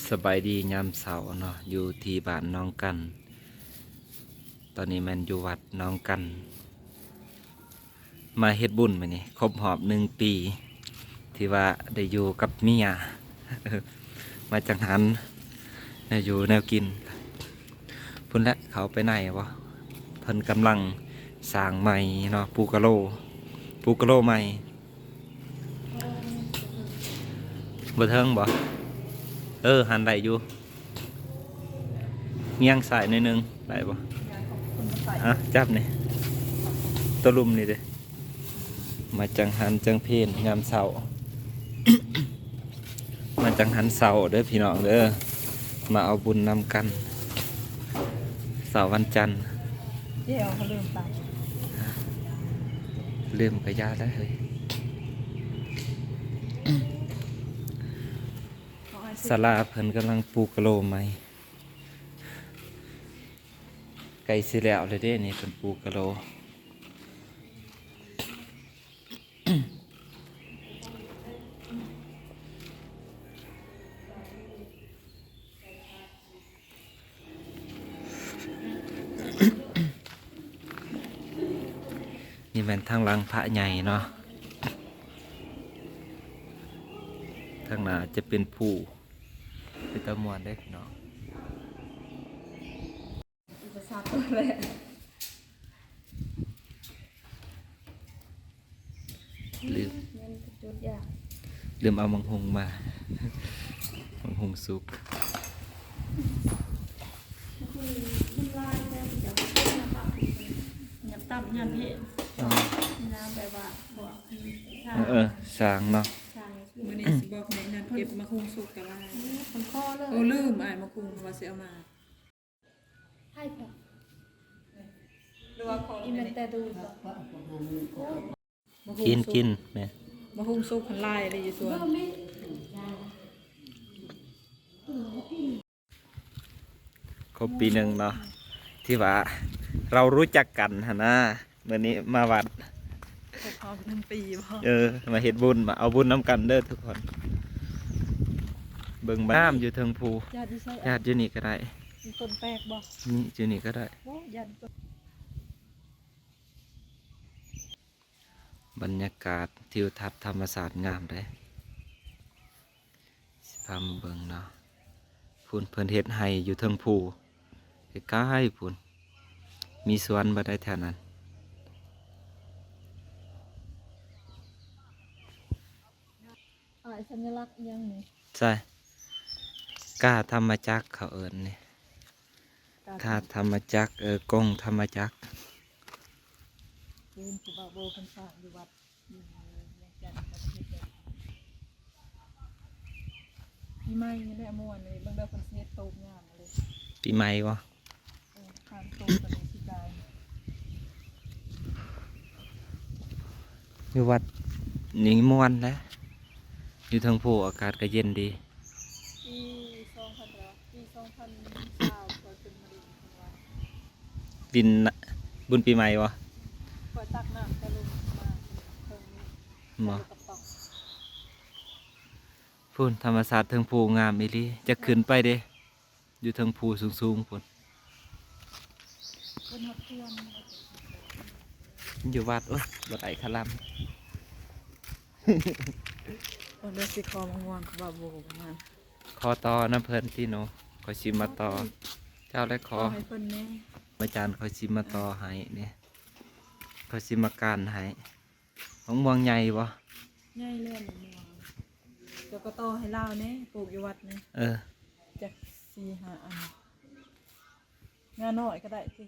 ສະບາຍດີຍາມເຊົ້າເນາະ ຢູ່ທີ່ບ້ານໜອງກັນ. ຕອນນີ້ແມ່ນຢູ່ວັດໜອງກັນ ມາເຮັດບຸນມື້ນີ້ ຄົບຮອບໜຶ່ງປີ ທີ່ວ່າໄດ້ຢູ່ກັບເມຍ ມາຈັງຫັນແນວຢູ່ແນວກິນ. ພຸ້ນແຫຼະ ເຂົ້າໄປໃນບໍ່ ເພິ່ນກຳລັງສ້າງໃໝ່ເນາະ ປູກະໂລ ປູກະໂລໃໝ່. ບໍ່ເຖິງບໍ່? ເອີ ຫັ້ນໄດ້ຢູ່ ງຽງຊ້າຍໜ້ອຍໜຶ່ງ ໄດ້ບໍ່? ອ່ະ ຈັບນີ້ ໂຕລຸ່ມນີ້ເດ້. ມາຈັງຫັນຈັງເພນຍາມເຊົ້າ ມາຈັງຫັນເຊົ້າເດີພີ່ນ້ອງເດີ ມາເອົາບຸນນຳກັນ ເຊົ້າວັນຈັນ. ແຈ່ວເຂົາລືມຕຳ ລືມກະຢ່າແລ້ວເຮີ້ຍ. ສາລາເພິ່ນກຳລັງປູກະໂລໃໝ່ ໃກ້ຊິແລ້ວແລ້ວເດ້ນີ້ ເພິ່ນປູກະໂລ. ນີ້ແມ່ນທາງຫຼັງພະໃຫຍ່ເນາະ ທາງໜ້າຈະເປັນພູ ເປັນຕາມ່ວນເດ້ພີ່ນ້ອງ. ອຸປະສັກແຫຼະ ລືມ ແມ່ນຈຸດຢາກ ລືມເອົາໝາກຫຸ່ງມາ ໝາກຫຸ່ງສຸກ ມັນລາຍແລ້ວ ຍຳຕຳຍຳເຫັນ ຍຳແບບວ່າ ເອີ ສ້າງເນາະ ສ້າງ. ມື້ນີ້ຊິບອກແມ່ນັ້ນເກັບໝາກຫຸ່ງສຸກກະລາຍ ມັນພໍເລີຍ ໂອ້ ລືມ ອ້າຍໝາກຫຸ່ງວ່າຊິເອົາມາ. ໃຫ້ເພິ່ນ ຫຼືວ່າຂອງ ອີແມ່ນແຕ່ດູດບໍ່? ກິນ ກິນແມ່ ມະຫຸ່ງສຸກຫັ້ນຫຼາຍເດ້ຢູ່ສວນ. ຄົບປີໜຶ່ງເນາະ ທີ່ວ່າເຮົາຮູ້ຈັກກັນຫັ້ນນາ. ມື້ນີ້ມາວັດ ຄົບຮອບໜຶ່ງປີບໍ່? ເອີ ມາເຮັດບຸນ ມາເອົາບຸນນຳກັນເດີທຸກຄົນ. ເບິ່ງ ງາມຢູ່ເທິງພູ ຍາດຢູ່ໃສ? ຍາດຢູ່ນີ້ກະໄດ້. ມີຕົ້ນແປກບໍ່? ນີ້ ຢູ່ນີ້ກະໄດ້. ໂອ້ ຍາດຕົ້ນ. ບັນຍາກາດທິວທັດທຳມະຊາດງາມເດ້. ຊິພາມາເບິ່ງເນາະ ພຸ້ນເພິ່ນເຮັດໄຮ່ຢູ່ເທິງພູ ໃກ້ໆພຸ້ນ ມີສວນບໍ່ໄດ້ແຖວນັ້ນ. ອ້າຍ ສັນຍະລັກອີ່ຫຍັງນີ້? ໃຊ່ ກ້າທຳມະຈັກເຂົາເອີ້ນນີ້ ກ້າທຳມະຈັກ ເອີ ກົງທຳມະຈັກ. ຄືນຜູ້ບ່າວໂບເພິ່ນສ້າງຢູ່ວັດ ປີໃໝ່ນີ້ແຫຼະມ່ວນເລີຍ ເບິ່ງເດີເພິ່ນຊິເຮັດໂຕບງາມເລີຍ. ປີໃໝ່ບໍ່? ເອີ ຂ້າງໂຕບອັນນີ້ຊິໄດ້. ຢູ່ວັດນີ້ມ່ວນແຫຼະ ຢູ່ເທິງພູອາກາດກະເຢັນດີ. ປີສອງພັນ ປີສອງພັນຊາວຂ້ອຍຂຶ້ນມາຫຼິ້ນເພິ່ນວ່າ ຫຼິ້ນບຸນປີໃໝ່ບໍ່? ຂ້ອຍຕັກນ້ຳຈາກລຸ່ມມາເທິງນີ້ ບໍ່? ພຸ້ນ ທຳມະຊາດເທິງພູງາມອີ່ຫຼີ ຢາກຂຶ້ນໄປເດ້ ຢູ່ເທິງພູສູງໆພຸ້ນ. ຢູ່ວັດ ໂອ້ຍ ບໍ່ໄດ້ຄະລຳ. ເບິ່ງເດີຊິຂໍມະມ່ວງ ເຂົາວ່າບໍ່ປະມານ. ຂໍຕໍ່ນຳເພິ່ນຕິໂນ ຂ້ອຍຊິມາຕໍ່. ເຈົ້າແລະຂໍ ຂໍໃຫ້ເພິ່ນແດ່ ອາຈານ ຂ້ອຍຊິມາຕໍ່ໃຫ້ນີ້ ຂ້ອຍຊິມາການໃຫ້. ໝາກມ່ວງໃຫຍ່ບໍ່? ໃຫຍ່ແລ້ວໝາກມ່ວງ ເຈົ້າກະຕໍ່ໃຫ້ລາວແດ່ ປູກຢູ່ວັດນີ້. ເອີ ຈັກສີ່ຫ້າອັນ ງານ້ອຍກະໄດ້ຕິ.